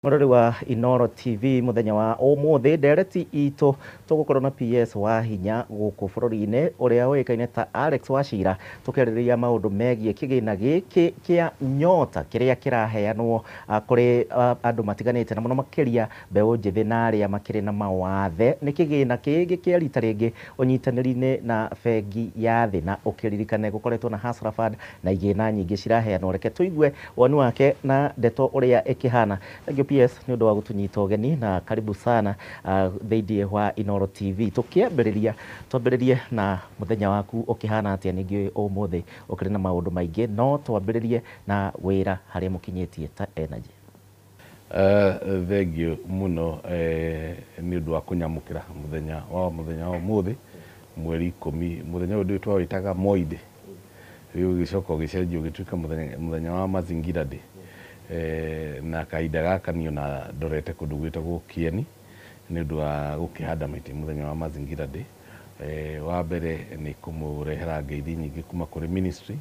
Mũrori wa Inooro TV, mũthenya wa ũmũthĩ ndereti itũ tũgũkorwo na PS wa hinya gũkũ bũrũri-inĩ ũrĩa ũĩkaine ta Alex Wachira, tũkĩarĩrĩria maũndũ megiĩ kĩgĩna gĩkĩ kĩa Nyota kĩrĩa kĩraheanwo kũrĩ andũ matiganĩte, na mũno makĩria mbeũ njĩthĩ na arĩa makĩrĩ na mawathe. Nĩ kĩgĩna kĩngĩ kĩa rita rĩngĩ ũnyitanĩri-inĩ na Bengi ya Thĩ, na ũkĩririkane gũkoretwo na Hustler Fund na igĩna nyingĩ ciraheanwo. Reke tũigue woni wake na ndeto ũrĩa ĩkĩhana. Thank you, PS, nĩ ũndũ wa gũtũnyita ũgeni na karibu sana thĩinĩ wa Inooro TV. Tũkĩambĩrĩria, twambĩrĩrie na mũthenya waku ũkĩhana atĩa? Ningĩ ũmũthĩ ũkĩrĩ na maũndũ maingĩ, no twambĩrĩrie na wĩra harĩa mũkinyĩtie ta Energy. Thengiũ mũno nĩ ũndũ wa kũnyamũkĩra mũthenya wa ũmũthĩ, mweri 10. Mũthenya ũyũ ndĩ twawĩtaga Moi Day, rĩu ũgĩcoka ũgĩcenjio ũgĩtuĩka mũthenya wa Mazingira Day. Na kahinda gaka niĩ ona ndorete kũndũ gwĩtagwo Kieni nĩ ũndũ wa gũkĩhanda mĩtĩ mũthenya wa Mazingira Day. Wa mbere nĩ kũmũrehera ngeithi nyingĩ kuma kũrĩ ministry,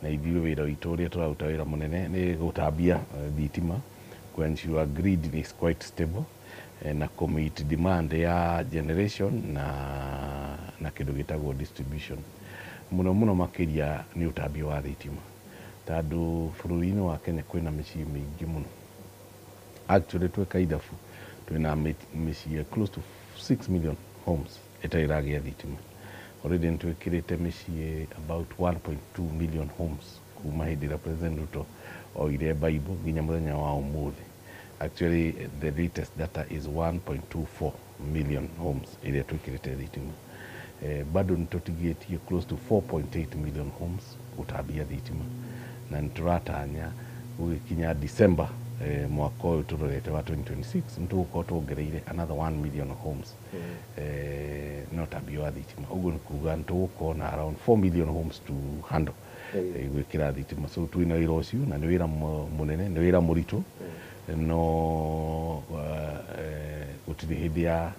na ithuĩ wĩra witũ ũrĩa tũraruta, wĩra mũnene nĩ gũtambia thitima, ku ensure grid is quite stable, na kũ meet demand ya generation na kĩndũ gĩtagwo distribution. Mũno mũno makĩria nĩ ũtambia wa thitima, tondũ bũrũri-inĩ wa Kenya kwĩna mĩciĩ mĩingĩ mũno. Actually, tweka ithabu twĩna mĩciĩ close to 6 million homes ĩtarĩ ĩragĩa thitima. Already nĩ twĩkĩrĩte mĩciĩ about 1.2 million homes kuma hĩndĩ ĩrĩa President Ruto oire Bible nginya mũthenya wa ũmũthĩ. Actually, the latest data is 1.24 million homes ĩrĩa twĩkĩrĩte thitima. Bado nĩ tũtigĩtie close to 4.8 million homes gũtambia thitima, na nĩ tũratanya gũgĩkinya December mwaka ũyũ tũrorete wa 2026 nĩ tũgũkorwo tuongereire another 1 million homes na ũtambia wa thitima. Ũguo nĩ kuga nĩ tũgũkorwo na around 4 million homes to handle gwĩkĩra thitima. So twĩna wĩra ũcio, na nĩ wĩra mũnene, nĩ wĩra mũritũ, no gũtirĩ hĩndĩ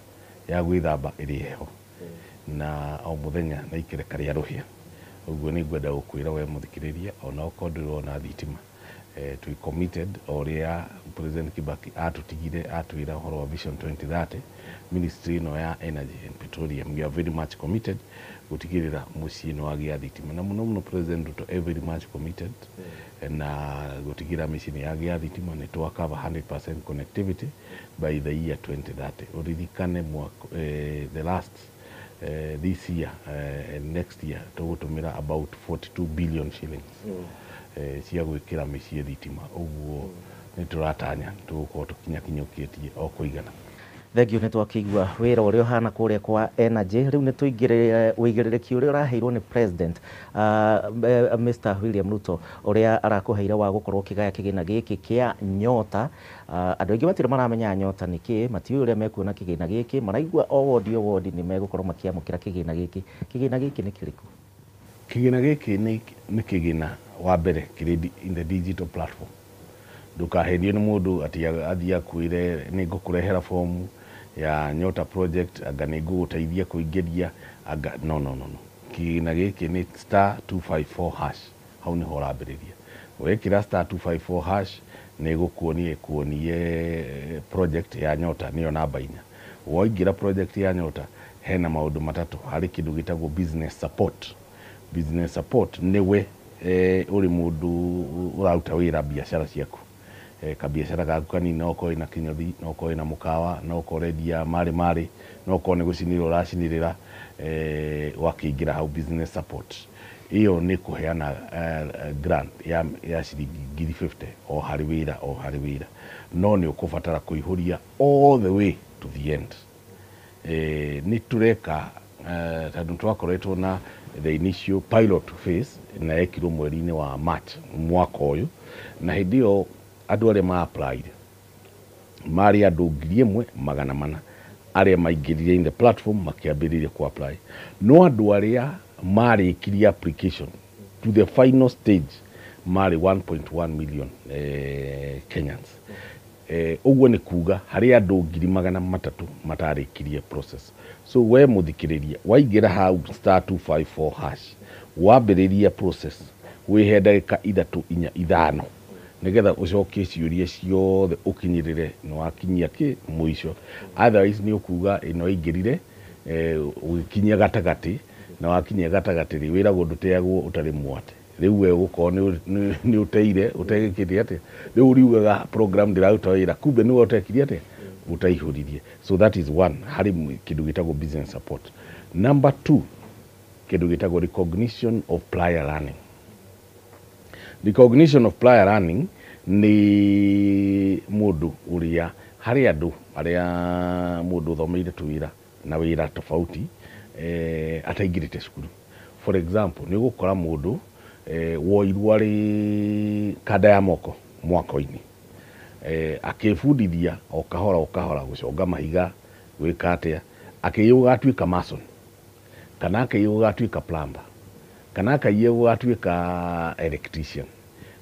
ya gwĩthamba ĩrĩ heho, na o mũthenya na ikereka rĩa rũhĩa. Ũguo nĩ ngwenda gũkwĩra we mũthikĩrĩria, ona okorwo ndũrona thitima, twĩ committed o ũrĩa President Kibaki atũtigire, atwĩra ũhoro wa Vision 2030. Ministry ĩno ya Energy and Petroleum, we are very much committed gũtigĩrĩra mũciĩ nĩ wagĩa thitima, na mũno mũno President Ruto e very much committed na gũtigĩrĩra mĩciĩ nĩ yagĩa thitima. Nĩ twa cover 100% connectivity by the year 2030. Ũririkane mwaka the last this year and next year tũgũtũmĩra about 42 billion shillings cia gwĩkĩra mĩciĩ thitima. Ũguo nĩ tũratanya tũgũkorwo tũkinyakinyũkĩtie o kũigana. Thengiũ, nĩ twakĩigua wĩra ũrĩa ũhana kũrĩa kwa Energy. Rĩu nĩ tũingĩrĩre ũigĩrĩrĩki ũrĩa ũraheirwo nĩ President Mr William Ruto, ũrĩa arakũheire wa gũkorwo ũkĩgaya kĩgĩna gĩkĩ kĩa Nyota. Andũ aingĩ matirĩ maramenya Nyota nĩ kĩ, matiũĩ ũrĩa mekuona kĩgĩna gĩkĩ, maraigua o wodi o wodi nĩ megũkorwo makĩamũkĩra kĩgĩna gĩkĩ. Kĩgĩna gĩkĩ nĩ kĩrĩkũ? Kĩgĩna gĩkĩ nĩ kĩgĩna wa mbere kĩrĩ in the digital platform. Ndũkahenio nĩ mũndũ atĩ athiĩ akwĩre nĩ ngũkũrehera fomu ya Nyota project, anga nĩ ngũgũteithia kũingĩria, anga no, no, no, no. Kĩgĩna gĩkĩ nĩ *254#. Hau nĩho ũrambĩrĩria. Wekĩra *254# nĩ ĩgũkuonia, ĩkuonie project ya Nyota, nĩyo namba 4. Waingĩra project ya Nyota, hena maũndũ matatũ. Harĩ kĩndũ gĩtagwo business support. Business support nĩwe ũrĩ mũndũ ũraruta wĩra biacara ciaku, kabiacara gaku kanini, no ũkorwo wĩna kĩnyothi, no ũkorwo wĩna mũkawa, no ũkorwo ũrendia marĩ marĩ, no ũkorwo nĩ gũcinĩrĩra ũracinĩrĩra, wakĩingĩra hau business support ĩyo nĩ kũheana grant ya ciringi 50,000 o harĩ wĩra, o harĩ wĩra, no nĩ ũkũbatara kũihũria all the way to the end. Nĩ tũreka tondũ twakoretwo na the initial pilot phase na yekirwo mweri-inĩ wa March mwaka ũyũ, na hĩndĩ ĩyo andũ arĩa ma applied marĩ andũ 1,400 arĩa maingĩrire in the platform makĩambĩrĩria ku apply, no andũ arĩa marĩkirie application to the final stage marĩ 1.1 million Kenyans. Ũguo nĩ kuga harĩ andũ 300,000 matarĩkirie process. So we mũthikĩrĩria, waingĩra hau *254# wambĩrĩria process, wĩhe ndagĩka 3, 4, 5. Nĩgetha ũcokie ciũria ciothe ũkinyĩrĩre nĩ wakinyia kĩ mũico. Otherwise nĩ ũkuga ĩno ĩingĩrire ũgĩkinyia gatagatĩ, na wakinyia gatagatĩ rĩ, wĩragwo ndũteagwo ũtarĩ mwate. Rĩu we ũgũkorwo nĩ ũteire ũtegĩkĩte atĩa. Rĩu ũriugaga program ndĩraruta wĩra, kumbe nĩwe ũtekire atĩa, ũtaihũririe. So that is one harĩ kĩndũ gĩtagwo business support. Number two, kĩndũ gĩtagwo recognition of prior learning. Recognition of prior learning nĩ mũndũ ũrĩa, harĩ andũ arĩa mũndũ ũthomeire tũwĩra na wĩra tofauti ataingĩrĩte cukuru. For example, nĩ ũgũkora mũndũ woirwo arĩ kanda ya moko mwako-inĩ, akĩbundithia o kahora o kahora gũconga mahiga, gwĩka atĩa, akĩiywo gatuĩka mason, kana akĩiywo gatuĩka plumber, kana akaiywo gatuĩka electrician.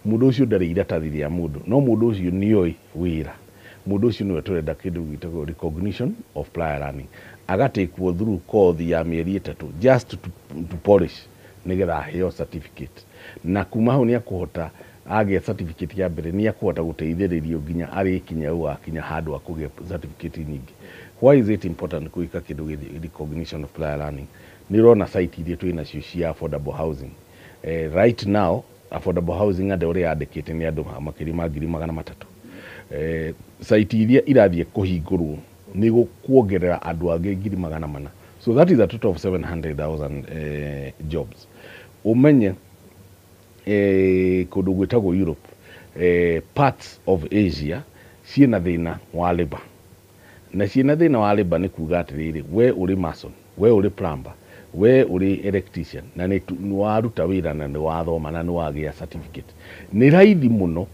Mũndũ ũcio ndarĩ iratathi rĩa mũndũ, no mũndũ ũcio nĩoĩ wĩra. Mũndũ ũcio nĩwe tũrenda kĩndũ gĩtagwo recognition of prior learning, agatekwo through kothi ya mĩeri 3 just to polish nĩgetha aheo certificate. Na kuma hau nĩakũhota, agĩa certificate ya mbere nĩakũhota gũteithĩrĩrio nginya arĩkinya gũgakinya handũ akũgĩa certificate nyingĩ. Why is it important gwĩka kĩndũ gĩthĩ recognition of prior learning? Nĩ ũrona site iria twĩ nacio cia affordable housing. Right now affordable housing andũ ũrĩa yandĩkĩte nĩ andũ makĩria ma 300,000. Site iria irathiĩ kũhingũrwo nĩ kuongerera andũ angĩ 400,000. So that is a total of 700,000 jobs. Ũmenye kũndũ gwĩtagwo Europe, parts of Asia ciĩna thĩna wa labor. Na ciĩna thĩna wa labor nĩ kuga atĩrĩrĩ, we ũrĩ mason, we ũrĩ plumber, we ũrĩ electrician, na nĩ waruta wĩra na nĩ wathoma na nĩ wagĩa certificate. Nĩ raithi mũno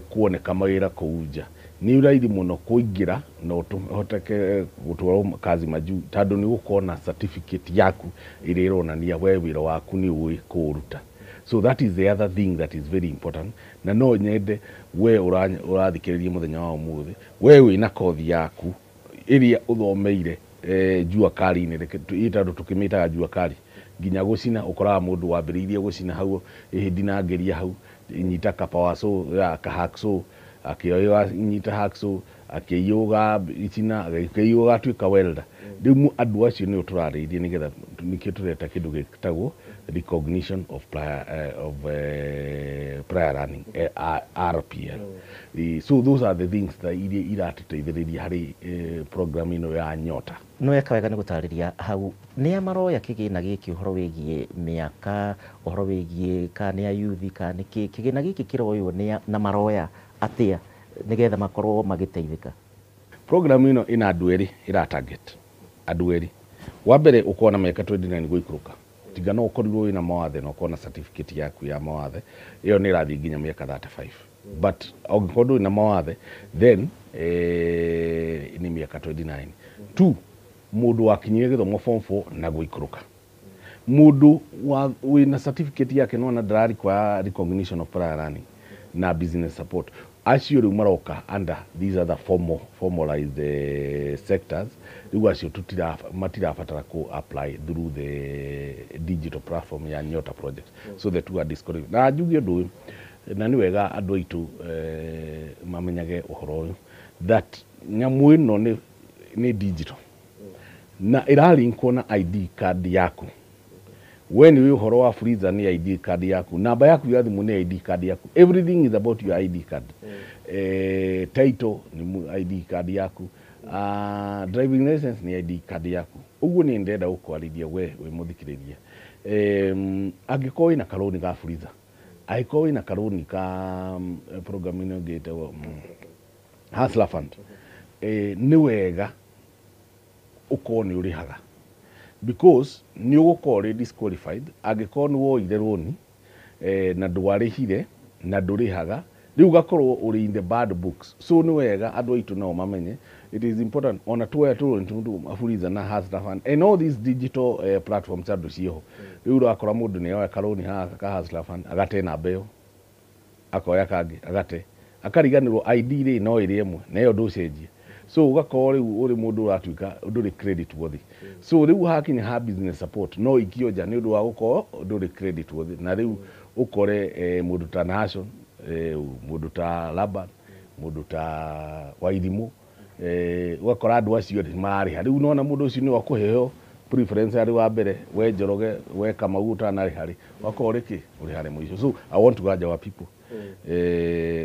kuoneka mawĩra kũu nja. Nĩ raithi mũno kũingĩra na ũhoteke gũtwarwo kazi majuu, tondũ nĩ ũgũkorwo na certificate yaku ĩrĩa ĩronania we wĩra waku nĩ ũĩ kũũruta. So that is the other thing that is very important. Na no nyende we ũrathikĩrĩria mũthenya wa ũmũthĩ, we wĩna kothi yaku ĩrĩa ũthomeire jua kali-inĩ, tondũ tũkĩmĩtaga jua kali, nginya gũcina ũkoraga mũndũ wambĩrĩirie gũcina hau, ĩhĩ ndinangĩria hau, nyita ka power saw, ka hacksaw, akĩoya nyita hacksaw, akĩiyũga icina, akĩiyũga atuĩka welder. Rĩu andũ acio nĩo tũrarĩirie, nĩgetha nĩkĩo tũreta kĩndũ gĩtagwo recognition of prior learning, RPL. So those are the things that iria iratũteithĩrĩria harĩ program ĩno ya Nyota. No weka wega nĩ gũtarĩria hau nĩa maroya kĩgĩna gĩkĩ, ũhoro wĩgiĩ mĩaka, ũhoro wĩgiĩ kana nĩ ayuthi kana nĩ kĩ, kĩgĩna gĩkĩ kĩroywo nĩa na maroya atĩa nĩgetha makorwo magĩteithĩka? Program ĩno ĩna andũ erĩ ĩra target andũ erĩ. Wa mbere ũkorwo na mĩaka 29 gũikũrũka, tiga no ũkorirwo wĩna mawathe na ũkorwo na certificate yaku ya mawathe, ĩyo nĩ ĩrathiĩ nginya mĩaka 35. But ũngĩkorwo ndũrĩ na mawathe then nĩ mĩaka 29. Two, mũndũ wakinyire gĩthomo form 4 na gũikũrũka, mũndũ wĩna certificate yake no na ndara require recognition of prior learning na business support, acio rĩu maroka under these other formalized sectors. Rĩu acio matirabatara ku apply through the digital platform ya Nyota project. So the two are disqualified. Na njuge ũndũ ũyũ, na nĩ wega andũ aitũ mamenyage ũhoro ũyũ, that nyamũ ĩno nĩ digital na ĩralinkwo na ID card yaku. We nĩ ũhoro wa Fuliza nĩ ID card yaku, namba yaku ya thimũ nĩ ID card yaku, everything is about your ID card. Title nĩ ID card yaku, driving license nĩ ID card yaku. Ũguo nĩ ndĩrenda gũkwarĩria we wĩ mũthikĩrĩria, angĩkorwo wĩna karũni ga Fuliza, angĩkorwo wĩna karũni ka program ĩno ĩngĩ ĩtagwo Hustler Fund, nĩ wega ũkorwo nĩ ũrĩhaga, because nĩ ũgũkorwo ũrĩ disqualified angĩkorwo nĩ woire rũni na ndwarĩhire na ndũrĩhaga, rĩu ũgakorwo ũrĩ in the bad books. So nĩ wega andũ aitũ nao mamenye it is important ona tuoya tũrũni tũndũ Fuliza na Hustler Fund and all these digital platforms andũ ciĩho. Rĩu ũrakora mũndũ nĩ oya karũni haha ka Hustler Fund agate namba ĩyo, akoya kangĩ agate, akariganĩrwo ID rĩ no ĩrĩ ĩmwe na ĩyo ndũcenjie. So ũgakorwo rĩu ũrĩ mũndũ ũratuĩka ndũrĩ credit worthy. So rĩu hakinya ha business support no ikio nja nĩ ũndũ wa gũkorwo ndũrĩ credit worthy. Na rĩu ũkore mũndũ ta Nation Mũndũ ta Laban, mũndũ ta Wairimũ, ũgakora andũ acio nĩ mararĩha. Rĩu nona mũndũ ũcio nĩwe ũkũheo preference arĩ wa mbere, we Njoroge, we Kamau ũtanarĩha rĩ, wakorwo ũrĩ kĩ ũrĩ harĩ mũico. So I want to urge our people,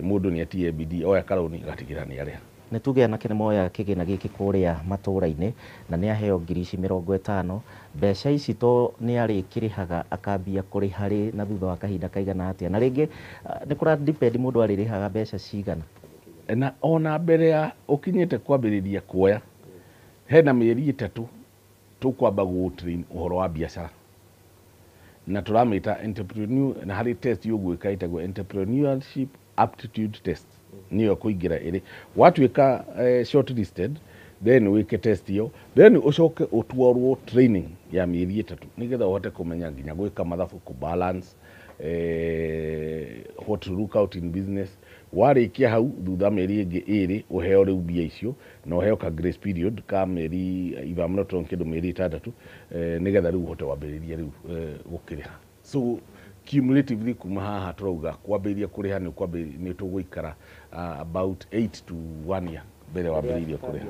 mũndũ nĩ atige bidii, oya karũni agatigĩra nĩ arĩha. Nĩ tuge anake nĩ moya kĩgĩna gĩkĩ kũrĩa matũra-inĩ na nĩ aheo ngiri ici 50, mbeca ici to nĩ arĩkĩrĩhaga akambia kũrĩha rĩ na thutha wa kahinda kaigana atĩa? Na rĩngĩ nĩ kũra depend mũndũ arĩrĩhaga mbeca cigana. Na ona mbere ya ũkinyĩte kwambĩrĩria kuoya, hena mĩeri 3 tũkwamba gũgũ-train ũhoro wa biacara, na tũramĩta entrepreneur, na harĩ test ũgwĩka ĩtagwo entrepreneurship aptitude test, nĩyo kũingĩra ĩrĩ watuĩka shortlisted, then wĩke test ĩyo, then ũcoke ũtwarwo training ya mĩeri 3 nĩgetha ũhote kũmenya nginya gwĩka mathabu, kũ balance, what to look out in business. Warĩkia hau thutha mĩeri ĩngĩ 2 ũheo rĩu mbia icio, na ũheo ka grace period ka mĩeri, if I'm not wrong, kĩndũ mĩeri 6, nĩgetha rĩu ũhote wambĩrĩria rĩu gũkĩrĩha. So cumulatively kuma haha tũrauga kwambĩrĩria kũrĩha nĩ tũgũikara about 8 to 1 year mbere wambĩrĩirie kũrĩha.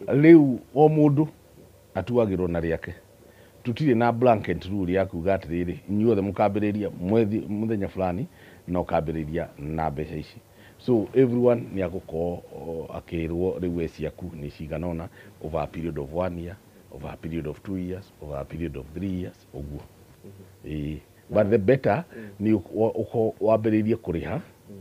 Rĩu o mũndũ atuagĩrwo na rĩake, tutirĩ na blanket rule ya kuga atĩrĩrĩ inyuothe mũkambĩrĩria mwethi mũthenya fulani na ũkambĩrĩria na mbeca ici. So everyone nĩ agũkorwo akĩrwo rĩu we ciaku nĩ cigana ũna over a period of 1 year, over a period of 2 years, over a period of 3 years ũguo. But the better nĩ wambĩrĩrie kũrĩha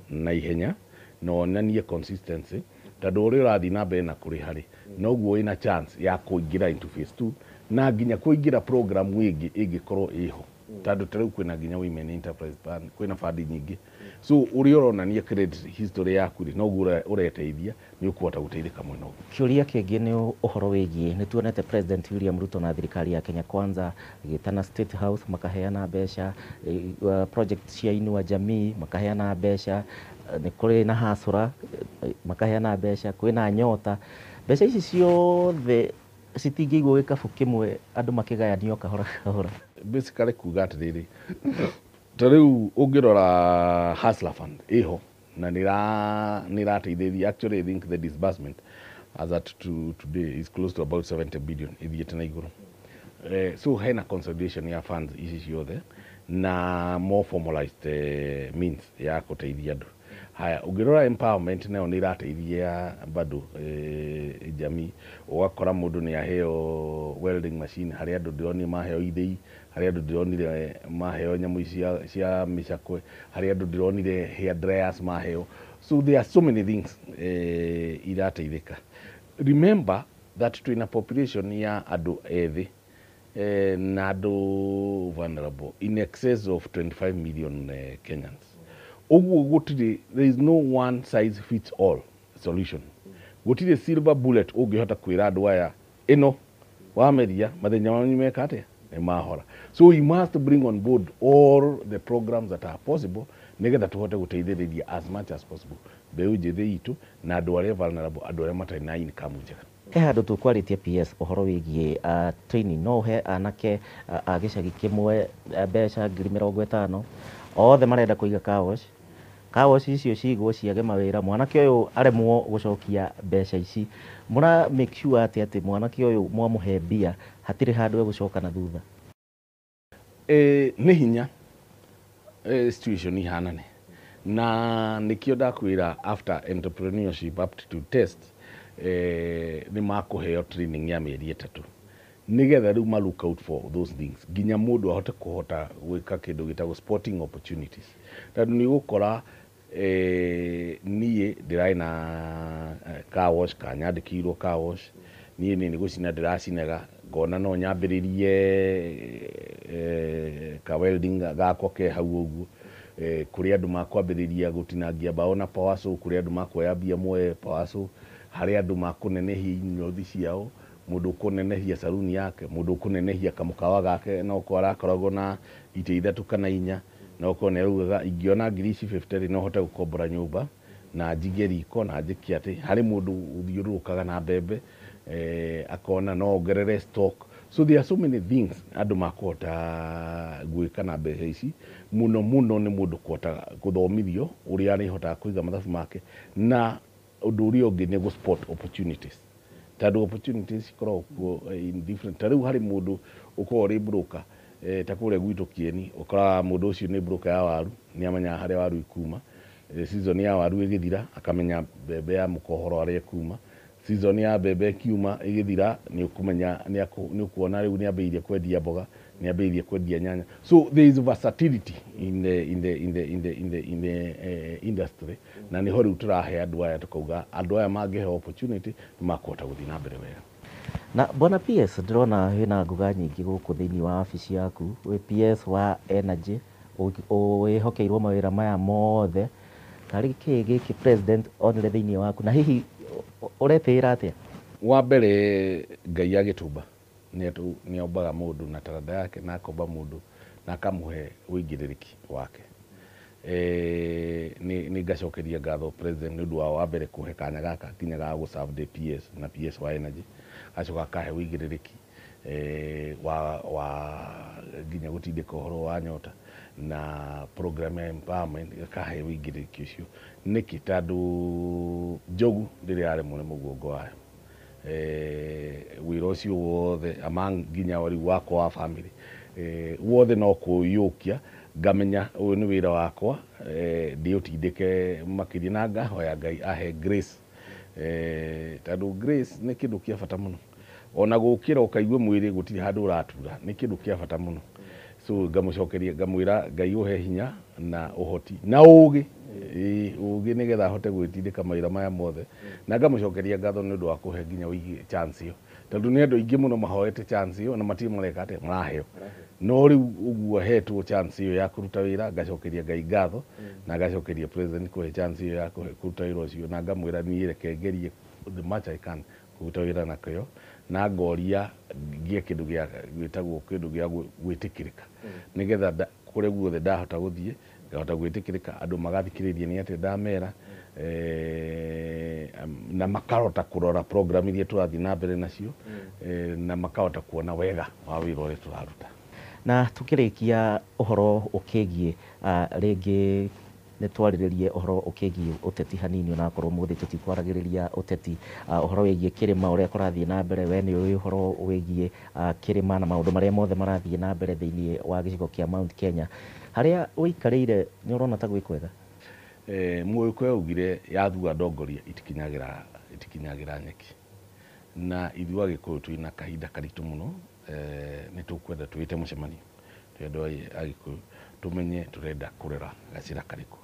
na ihenya na wonanie consistency, tondũ ũrĩa ũrathiĩ na mbere na kũrĩha rĩ, noguo wĩna chance ya kũingĩra into phase 2 na nginya kũingĩra program ĩngĩ ĩngĩkorwo ĩho, tondũ ta rĩu kwĩna nginya women enterprise plan, kwĩna fund nyingĩ. So ũrĩa ũronania credit history yaku rĩ, noguo ũreteithia nĩ ũkũhota gũteithĩka mwena ũguo. Kĩũria kĩngĩ nĩ ũhoro wĩgiĩ, nĩ tuonete President William Ruto na thirikari ya Kenya Kwanza ĩgĩtana State House makaheana mbeca, project cia Inua Jamii makaheana mbeca, nĩ kũrĩ na Hasura makaheana mbeca, kwĩna Nyota. Mbeca ici ciothe citingĩigwo gĩkabũ kĩmwe andũ makĩgayanio kahora kahora. Basically kuga atĩrĩrĩ, ta rĩu ũngĩrora Hustler Fund ĩho na nĩ ĩrateithĩrĩria. Actually I think the disbursement as at today is close to about 70 billion ithiĩte na igũrũ. So hena consolidation ya funds ici ciothe na more formalized means ya gũteithia andũ. Haya, ũngĩrora empowerment nayo nĩ ĩrateithia bado jamii. Ũgakora mũndũ nĩ aheo welding machine, harĩ andũ ndĩronire maheo ithĩi, harĩ andũ ndĩronire maheo nyamũ ici cia mĩcakwe, harĩ andũ ndĩronire hair dryers maheo. So there are so many things irateithĩka. Remember that twĩna population ya andũ ethĩ na andũ vulnerable in excess of 25 million Kenyans. Ũguo gũtirĩ, there is no one size fits all solution. Gũtirĩ silver bullet ũngĩhota kwĩra andũ aya ĩno wameria mathĩna manyu meka atĩa nĩ mahora. So we must bring on board all the programs that are possible nĩgetha tũhote gũteithĩrĩria as much as possible mbeũ njĩthĩ itũ na andũ arĩa vulnerable, andũ arĩa matarĩ na income njega. He handũ tũkwarĩtie PS ũhoro wĩgiĩ training, no ũhe anake a gĩcagi kĩmwe mbeca ngiri 50, othe marenda kũiga car wash, car wash icio cigwo ciage mawĩra, mwanake ũyũ aremwo gũcokia mbeca ici. Mũra make sure atĩ atĩ mwanake ũyũ mwamũhe mbia hatirĩ handũ egũcoka na thutha? Nĩ hinya situation ihanane, na nĩkĩo ndakwĩra after entrepreneurship aptitude test nĩ makũheo training ya mĩeri 3 nĩgetha rĩu ma look out for those things, nginya mũndũ ahote kũhota gwĩka kĩndũ gĩtagwo spotting opportunities. Tondũ nĩ ũgũkora niĩ ndĩrarĩ na car wash kanyandĩkĩirwo car wash, niĩ nĩ gũcina ndĩracinaga, ngona no nyambĩrĩrie ka welding gakwa ke hau ũguo. Kũrĩ andũ makwambĩrĩria gũtinangia mbaũ na power saw, kũrĩ andũ makuoya mbia moe power saw, harĩ andũ makũnenehia inyothi ciao, mũndũ ũkũnenehia saruni yake, mũndũ ũkũnenehia kamũkawa gake, no ũkorwo arakoragwo na itĩ 3 kana 4, no ũkorwo nĩ araugaga ingĩona ngiri ici 50 rĩ, no hote gũkombora nyũmba na njige riko na njĩke atĩ. Harĩ mũndũ ũthiũrũrũkaga na mbembe, akona no ongerere stock. So there are so many things andũ makũhota gwĩka na mbeca ici. Mũno mũno nĩ mũndũ kũhota gũthomithio ũrĩa arĩhotaga kũiga mathabu make, na ũndũ ũrĩa ũngĩ nĩ gũ spot opportunities, tondũ opportunities cikoragwo kuo in different. Ta rĩu harĩ mũndũ ũkoragwo ũrĩ broker, ta kũrĩa gwitũ Kieni, ũkoraga mũndũ ũcio nĩ broker ya waru, nĩ amenyaga harĩa waru ikuma. Season ya waru ĩgĩthira, akamenya mbembe ya mũkohoro harĩa ĩkuma. Season ya mbembe ĩkiuma ĩgĩthira, nĩ ũkũmenya nĩ ũkuona rĩu nĩ ambĩrĩirie kwendia mboga, nĩ ambĩrĩirie kwendia nyanya. So there is versatility in the in the in the in the in the in the industry, na nĩho rĩu tũrahe andũ aya, tũkauga andũ aya mangĩheo opportunity nĩ makũhota gũthiĩ na mbere wega. Na bwana PS, ndĩrona wĩna nguga nyingĩ gũkũ thĩinĩ wa wabici yaku. Wĩ PS wa Energy, wĩhokeirwo mawĩra maya mothe. Tarĩ kĩĩ gĩkĩ president onire thĩinĩ waku, na hihi ũretĩĩra atĩa? Wa mbere, Ngai agĩtũmba nĩ ombaga mũndũ na taranda yake, na akomba mũndũ na akamũhe ũigĩrĩrĩki wake. Nĩ ngacokeria ngatho president nĩ ũndũ wa mbere kũhe kanya gaka nginya ga gũ serve the PS na PS wa Energy, agacoka akahe ũigĩrĩrĩki wa nginya gũtindĩka ũhoro wa nyota na program ya empowerment, ĩkahe ũigĩrĩrĩki ũcio. Nĩkĩ? Tondũ njogu ndĩrĩ yaremwo nĩ mũguongo wayo. Wĩra ũcio wothe among nginya rĩu wakwa wa family, wothe no kũiyũkia, ngamenya ũyũ nĩ wĩra wakwa, ndĩũtindĩke makĩria, na ngahoya Ngai ahe grace, tondũ grace nĩ kĩndũ kĩa bata mũno. Ona gũkĩra ũkaigua mwĩrĩ gũtirĩ handũ ũratura, nĩ kĩndũ kĩa bata mũno. So ngamũcokeria, ngamwĩra Ngai ũhe hinya na ũhoti na ũgĩ, ũgĩ, nĩgetha ahote gwĩtindĩka mawĩra maya mothe. Na ngamũcokeria ngatho nĩ ũndũ wa kũhe nginya ũigi chance ĩyo, tondũ nĩ andũ aingĩ mũno mahoete chance ĩyo na matirĩ mareka atĩa, maraheo. No rĩu ũguo hetwo chance ĩyo ya kũruta wĩra, ngacokeria Ngai ngatho na ngacokeria president kũhe chance ĩyo ya kũruta wĩra ũcio, na ngamwĩra niĩ reke ngerie the much I can kũruta wĩra na kĩo, na ngoria ngĩe kĩndũ gĩa gwĩtagwo kĩndũ gĩa gwĩtĩkĩrĩka, nĩgetha kũrĩa guothe ndahota gũthiĩ ngahota gwĩtĩkĩrĩka, andũ magathikĩrĩria nĩ atĩa ndamera, na makahota kũrora program iria tũrathiĩ na mbere nacio, na makahota kuona wega wa wĩra ũrĩa tũraruta. Na tukĩrĩkia, ũhoro ũkĩgiĩ, rĩngĩ nĩ twarĩrĩrie ũhoro ũkĩgiĩ ũteti hanini, onakorwo mũthĩ tũtikwaragĩrĩria ũteti, ũhoro wĩgiĩ kĩrĩma, ũrĩa kũrathiĩ na mbere. We nĩ ũĩ ũhoro wĩgiĩ kĩrĩma na maũndũ marĩa mothe marathiĩ na mbere thĩinĩ wa gĩcigo kĩa Mount Kenya. Harĩa ũikarĩire, nĩ ũrona ta gwĩ kwega? Mũgĩkũyũ augire yathua ndongoria itikinyagĩra nyeki, na ithuĩ Agĩkũyũ twĩna kahinda karitũ mũno. Nĩ tũkwenda twĩte mũcemanio twĩ andũ Agĩkũyũ, tũmenye tũrenda kũrera gacĩra karĩkũ,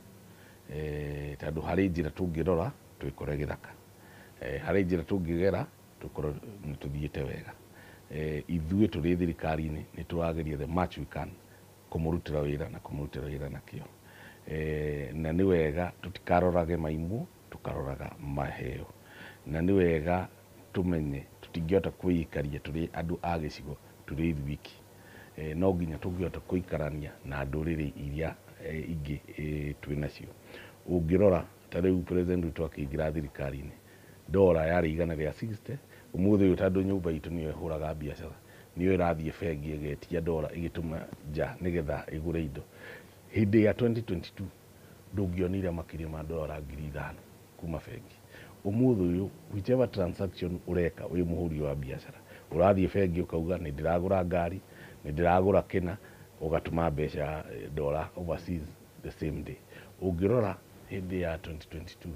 tondũ harĩ njĩra tũngĩrora twĩkore gĩthaka, harĩ njĩra tũngĩgera tũkorwo nĩ tũthiĩte wega. Ithuĩ tũrĩ thirikari-inĩ nĩ tũrageria the much we can kũmũrutĩra wĩra na kũmũrutĩra wĩra na kĩo, na nĩ wega tũtikarorage maimũ, tũkaroraga maheo, na nĩ wega tũmenye tũtingĩhota kwĩikaria tũrĩ andũ a gĩcigo tũrĩ ithuiki, no nginya tũngĩhota kũikarania na ndũrĩrĩ iria ingĩ twĩ nacio. Ũngĩrora ta rĩu president witũ akĩingĩra thirikari-inĩ, ndora yarĩ 160. Ũmũthĩ ũyũ, tondũ nyũmba itũ nĩyo ĩhũraga biacara, nĩyo ĩrathiĩ bengi ĩgetia ndora ĩgĩtũma nja nĩgetha ĩgũre indo. Hĩndĩ ya 2022 ndũngĩonire makĩria ma ndora 5,000 kuma bengi. Ũmũthĩ ũyũ, whichever transaction ũreka wĩ mũhũri wa biacara, ũrathiĩ bengi ũkauga nĩ ndĩragũra ngari, nĩ ndĩragũra kĩna, ũgatũma mbeca ndora overseas the same day. Ũngĩrora hĩndĩ ya 2022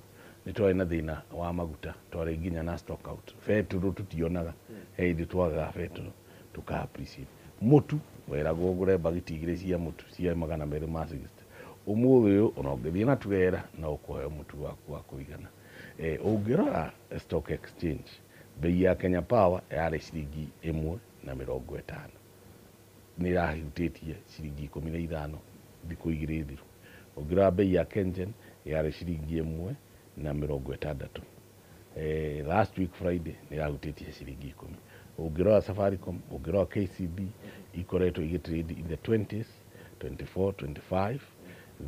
nĩ twarĩ na thĩna wa maguta, twarĩ nginya na stock out, betũrũ tũtionaga, he hĩndĩ twagaga betũrũ, tũka appreciate. Mũtu weragwo ũgũre bagiti 2 cia mũtu cia 260. Ũmũthĩ ũyũ ona ũngĩthiĩ na turera no ũkũheo mũtu waku wa kũigana. Ũngĩrora stock exchange, bei ya Kenya Power yarĩ ciringi 1.50, nĩ ĩrahutĩtie ciringi 15 thikũ 2 thiru. Ũngĩrora bei ya Kengen yarĩ ciringi 1.60, last week Friday nĩ ĩrahutĩtie ciringi 10. Ũngĩrora Safaricom, ũngĩrora KCB, ikoretwo igĩtrade in the 20s, 24, 25,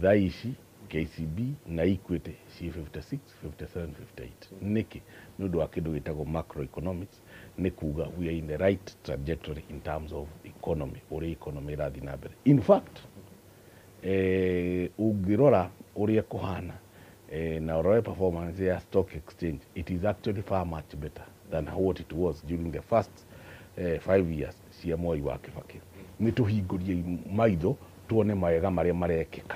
thaa ici KCB na Equity ciĩ 56, 57, 58. Nĩkĩ? Nĩ ũndũ wa kĩndũ gĩtagwo macroeconomics. Nĩ kuga we are in the right trajectory in terms of economy, ũrĩa economy ĩrathiĩ na mbere. In fact, ũngĩrora ũrĩa kũhana na ũrore performance ya stock exchange, it is actually far much better than what it was during the first 5 years cia Mwai wa Kibaki. Nĩ tũhingũrie maitho tuone mawega marĩa marekĩka.